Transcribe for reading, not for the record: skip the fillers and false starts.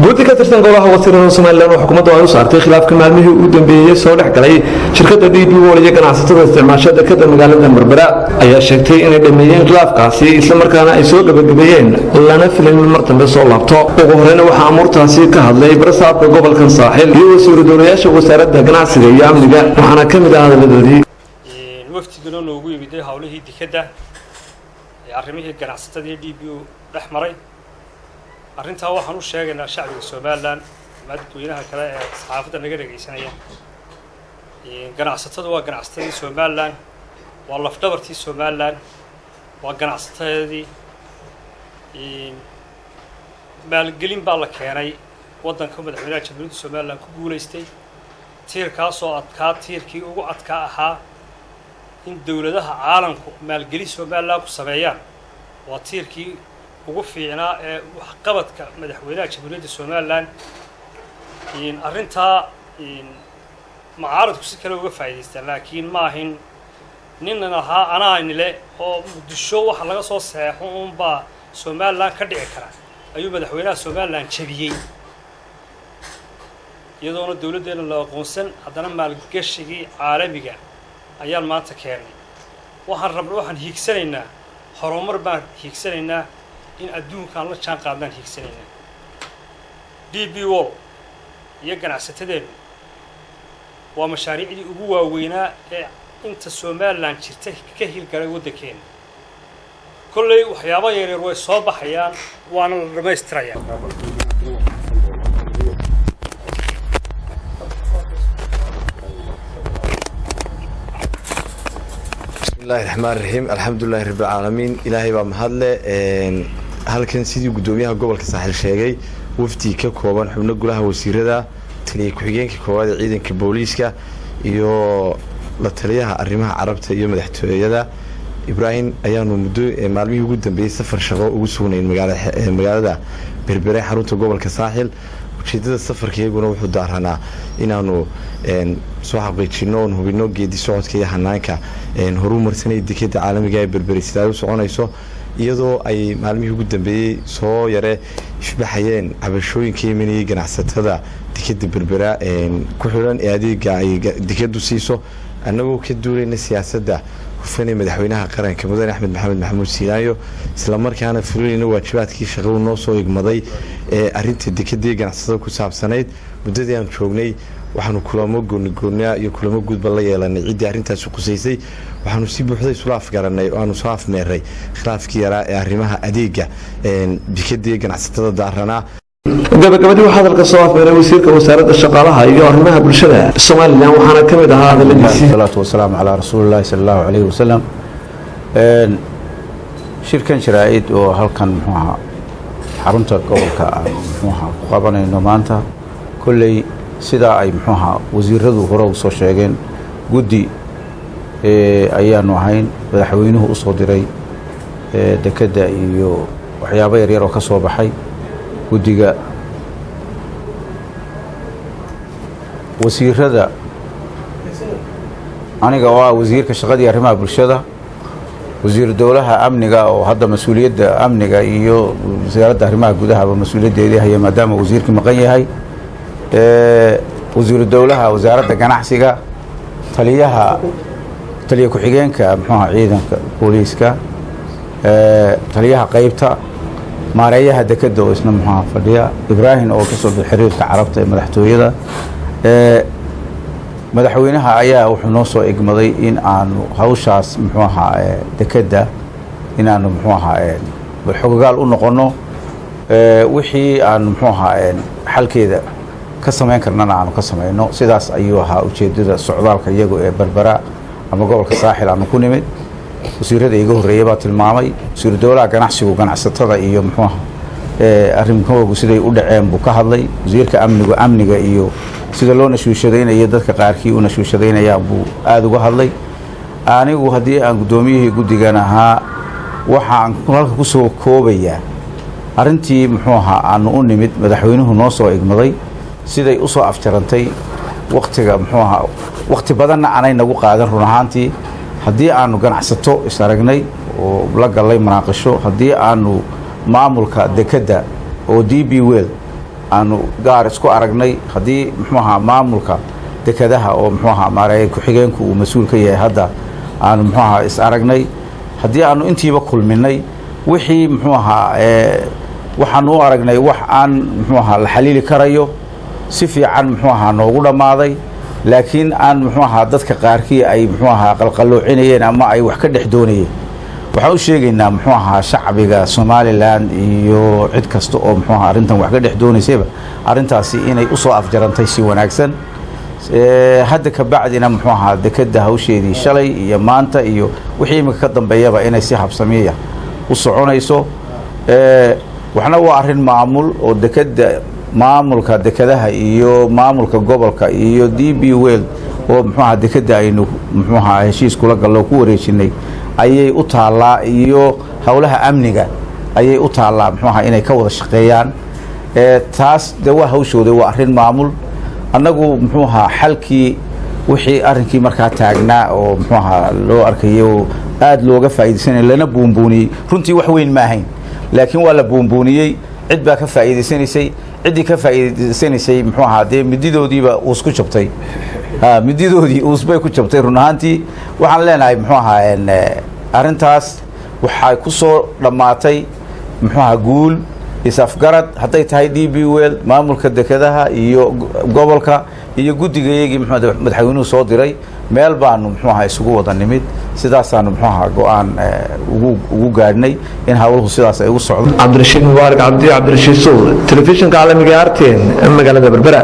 Guddi ka tirsan golaha wasiirada Somaliland oo xukuumaddu ay u saartay khilaafka maalmihii ugu dambeeyey soo dhex galay shirkadda DP World iyo ganacsatada isticmaasha dekada magaalada Berbera ayaa sheegtay inay dhameeyeen khilaafkaasi, islamarkaana ay soo gabagabeeyeen, lana filin in mar dambe soo laabto. Ugu horeyna waxaa amuurtaasi ka hadlay barasaabka gobolkan Saaxil iyo wasiiru dowlayaasha wasaaradda ganacsiga iyo amniga, waxaana ka mid ah hadalladoodii. Wafdigana noogu yimiday howlihii dekadda ee arrimihii ganacsatadii DP dhex maray. Arrintaa waxaan u sheegaynaa shacbiga Somaliland ama dadweynaha kale ee saxaafadda naga dhegaysanaya: ganacsatadu waa ganacsatadii Somaliland, waa lafdhabartii Somaliland, waa ganacsatadeedii. Maalgelin baa la keenay waddanka. Madaxweynaha Jamhuuriyadda Somaliland ku guulaystay tiirkaasoo adkaa, tiirkii ugu adkaa ahaa in dowladaha caalamku maalgelin Somaliland ku sameeyaan. Waa tiirkii ugu fiicnaa ee waxqabadka madaxweynaha Jamhuuriyadda Somaliland. Arrintaa macaaradku si kale uga faa'idaystaan, laakiin ma ahin ninan ahaa anaanile oo Muqdisho waxa laga soo saxeexo uunbaa Somaliland ka dhici kara ayuu madaxweynaha Somaliland jabiyey. Iyadoona dowladdeena la aqoonsan, haddana maalgashigii caalamiga ayaan maanta keennay. Waxaan rabna, waxaan hiigsanaynaa horumar baan hiigsanaynaa, in adduunkaan la jaan qaadnaan hiigsanaynaa. DP World iyo ganacsatadeennu waa mashaariicdii ugu waaweynaa ee inta Somaliland jirta ka hirgalay waddankeena. Kolley waxyaaba yaryar way soo baxayaan, waana la dhammaystirayaa. Bismillahi raxmaan raxiim, alxamdulilahi rabbilcaalamiin, Ilaahay baa mahadle. Halkan, sidii guddoomiyaha gobolka Saaxil sheegay, wafdi ka kooban xubno golaha wasiirada, taliya ku-xigeenka koowaad ee ciidanka booliiska iyo la taliyaha arrimaha Carabta iyo madaxtooyada Ibraahim ayaanu muddo maalmihii ugu dambeeyey safar shaqo ugu sugnayn magaalada Berbere, xarunta gobolka Saaxil. Ujeedada safarka iyaguna wuxuu daaranaa inaanu soo xaqiijino oon hubino geedi socodka iyo hanaanka horumarsanaya dekeda caalamiga ee Berbere sidaa u soconayso, iyadoo ay maalmihii ugu dambeeyey soo yare ifbaxayeen cabashooyinka imanayay ganacsatada dekeda Berbera ku xidhan ee adeega ay dekadu siiso. Annagoo ka duulayna siyaasadda hufanay madaxweynaha qaranka, mudane Axmed Maxamed Maxamuud Siilaayo, islamarkaana fulinayna waajibaadkii shaqadu noo soo igmaday ee arinta dekadii ganacsatada ku saabsanayd, muddadii aan joognay waxaanu kulamo goonigooniya iyo kulamo guudba la yeelanay ciddii arrintaasi qusaysay. Waxaanu si buuxda isula afgaranay oo aanu soo afmeeray khilaafkii yaraa ee arrimaha adeega dekadii ganacsatada daaranaa. Gabagabadii waxaa hadalka soo afmeeray wasiirka wasaaradda shaqaalaha iyo arrimaha bulshada Somaliland, waxaana ka mid ahaa hadaladiisii. Salaatu wasalaamu calaa rasuuli llahi sala allahu calayhi wasalam. Shirkan jaraa-id oo halkan, muxuu ahaa, xarunta gobolka aan, muxuu ahaa, ku qabanayno maanta, kolley sidaa ay, muxuu ahaa, wasiiradu hore u soo sheegeen, guddi ayaanu ahayn madaxweynuhu u soo diray dekedda iyo waxyaabo yaryar oo ka soo baxay guddiga. Wasiirada, aniga oo ah wasiirka shaqadii arrimaha bulshada, wasiiru dowlaha amniga oo hadda mas-uuliyadda amniga iyo wasaaradda arrimaha gudahaba mas-uuliyaddeedii haya maadaama wasiirkii maqan yahay, wasiiru dowlaha wasaaradda ganacsiga, taliyaha, taliya ku-xigeenka, muxuuha, ciidanka booliiska, taliyaha qeybta, maareeyaha dekedda oo isna, muxuuha, fadhiya, Ibraahim oo kasoo xiriirka Carabta ee madaxtooyada. Madaxweynaha ayaa wuxuu noo soo igmaday in aanu hawshaas, muxuu ahaa, dekedda inaanu, muxuu ahaa, xogogaal u noqonno, wixii aanu, muxuu ahaa, xalkeeda ka samayn karnana aanu ka samayno. Sidaas ayuu ahaa ujeeddada socdaalka iyagu ee Berbera ama gobolka Saaxil aanu ku nimid. Wasiirada iga horreeyey baa tilmaamay. Wasiiru dowlaha ganacsigu ganacsatada iyo, muxuu ahaa, arrinkoogu siday u dhaceen buu ka hadlay. Wasiirka amnigu amniga iyo sida loo nashuushadaynayo, dadka qaarkii u nashuushadaynayaan, buu aada uga hadlay. Anigu haddii aan guddoomiyihii guddigan ahaa, waxaan halka ku soo koobayaa arrintii, muxuu ahaa, aanu u nimid, madaxweynuhu noo soo igmaday, siday u soo afjarantay. Waktiga, muxuu ahaa, wakti badanna aanay nagu qaadan. Run ahaantii, haddii aanu ganacsato is aragnay oo la gallay munaaqasho, haddii aanu maamulka dekedda oo DP World Aanu gaar isku aragnay, haddii muxuu ahaa maamulka dekadaha oo muxuu ahaa maareeye ku-xigeenku uu mas-uul ka yahay hadda aanu muxuu ahaa is aragnay, haddii aanu intiiba kulminay, wixii muxuu ahaa waxaanu u aragnay wax aan muxuu ahaa la xaliili karayo, si fiican muxuu ahaa noogu dhammaaday, laakiin aan muxuu ahaa dadka qaarkii ay muxuu ahaa qalqalloocinayeen ama ay wax ka dhex doonayeen. Waxaan u sheegaynaa muxuu ahaa shacbiga Somaliland iyo cid kasta oo muxuu ahaa arrintan wax ka dhex doonaysayba arrintaasi inay usoo afjarantay si wanaagsan. Hadda ka bacdina muxuu ahaa dekadda hawsheedii shalay iyo maanta iyo wixii iminka ka dambeeyaba inay si habsamiya u soconayso. Waxna waa arrin maamul oo dekadda, maamulka dekadaha iyo maamulka gobolka iyo DP World oo muxuu ahaa dekadda aynu muxuu ahaa heshiis kula gallo ku wareejinay ayay u taallaa, iyo howlaha amniga ayay u taallaa muxuu ahaa inay ka wada shaqeeyaan. Taas de waa hawshooda, waa arrin maamul. Annagu muxuu ahaa xalkii wixii arrinkii markaa taagnaa oo muxuu ahaa loo arkayay oo aada looga faa'iidaysanaya lana buunbuuniyey, runtii wax weyn ma ahayn, laakiin waa la buunbuuniyey. Cid baa ka faa'iidaysanaysay. Ciddii ka faa'iidaysanaysay muxuu ahaa dee mididoodiiba uus ku jabtay, mididoodii uusbay ku jabtay. Run ahaantii waxaan leenahay muxuu ahaa arrintaas waxay ku soo dhammaatay muxuu ahaa guul, is-afgarad, hadday tahay DP World, maamulka dekadaha iyo gobolka iyo guddigayagii muxuu madaxweynuhu soo diray. Meel baanu muxuu ahaa isugu wada nimid, sidaasaanu muxuu ahaa go-aan ugu gaadhnay in hawluhu sidaas ay ugu socdo. Cabdirashiid Mubaarak Cabdi, Cabdirashiid Suul, telefishinka caalamiga RTN, magaalada Berbera.